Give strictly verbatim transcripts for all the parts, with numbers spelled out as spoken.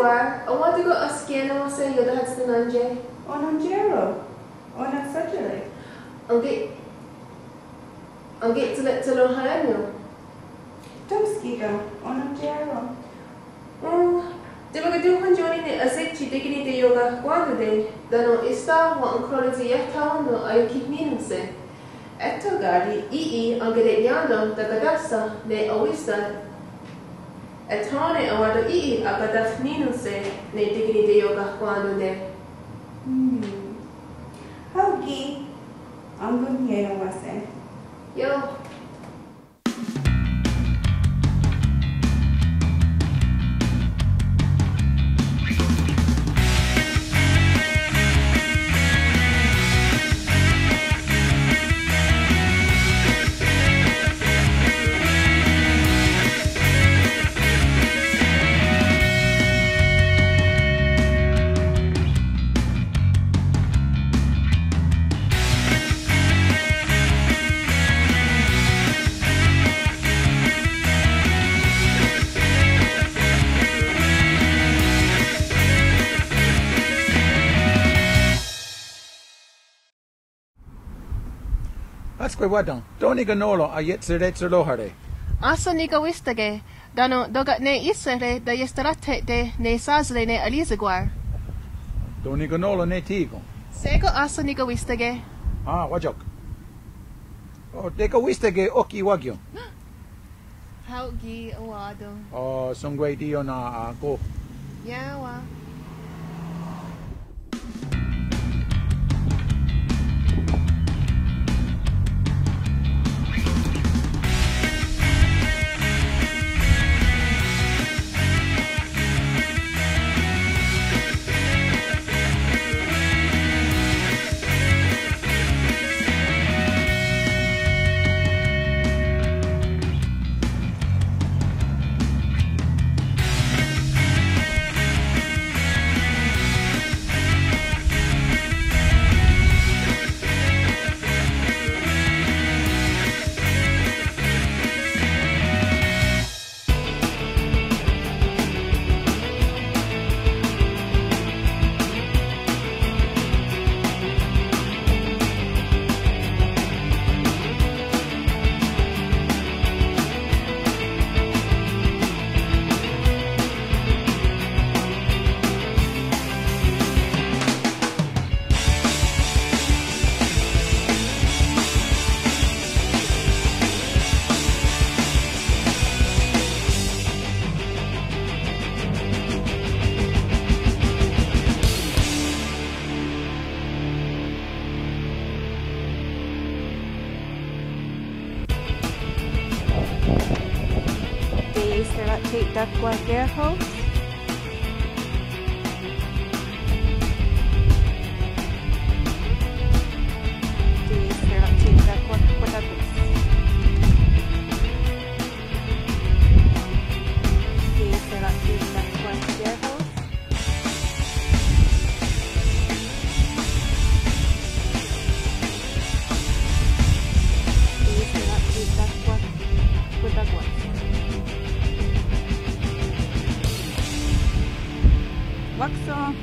Kwah, a:wá:ton' ken askié:nawa'se' iotáhats ne nón:we? Onontié:ro, onon'késatele'. Aonk, aonk tsi, tsi rohá:nen. Tó:skon, onontié:ro. Mm, tsi wa'katò:kwen tsi ó:ni ne asè:tsi tékeni teiokakwá:nonte', tánon' é:so wa'onkhró:ri tsi iah thaón:no' aiokhihní:nonhse'. É:tho ká:ti' í:'i enkerenià:ton' takatáhsa ne awísta. Ethò:ne a:wá:ton' í:'i akatahní:nonhse' ne tékeni teiokakwá:nonte'. Hmm. Hao' ki', enkonhnié:nawa'se'. Ió:ko. Hátskwi wá:ton, tó: nikanó:ron' aietshiere'tsheróhare'. Áhsen nikawístake', tánon' tóka' ne íhsehre' taiesteráhte' ne sá:sere' ne Alisekwar. Tó: nikanó:ron' ne thí:ken. Shé:kon áhsen nikawístake'. Ah, wátsok. Oh, tekawístake' ok iwákio. Hao' ki' a:wá:ton'. Oh, shonkwaití:io nà:'a kó. Iá:wa. Teieseráhte' takwa'kérhos. Teieseráhte' takwa'kérhos. Wákson.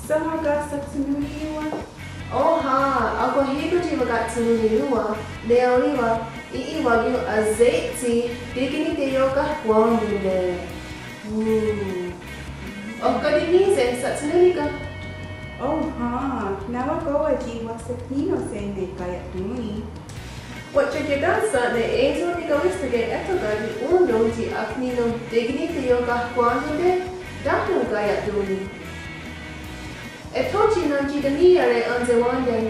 Sénha ken satshennón:ni nòn:wa? Ó:nen, akwáh í:ken tsi wakatshennón:ni nòn:wa, ne aorì:wa, í:i wákio asè:tsi tékeni teiokakwá:nonte'. Ooh. Oh ká:ti' ní:se, satshennón:ni ken? Ó:nen, nòn:wa kó:wa tsi wahsehní:nonhse' ne kaia'tón:ni. Wa'tsaketáhsa ne é:so nikawístake eh tho káti' ó:nen tsi akní:non tékeni teionkahkwá:nonte' tánon kaia'tón:ni. Eh tho tsi nontsi'taní:iare' enhsewá:nen.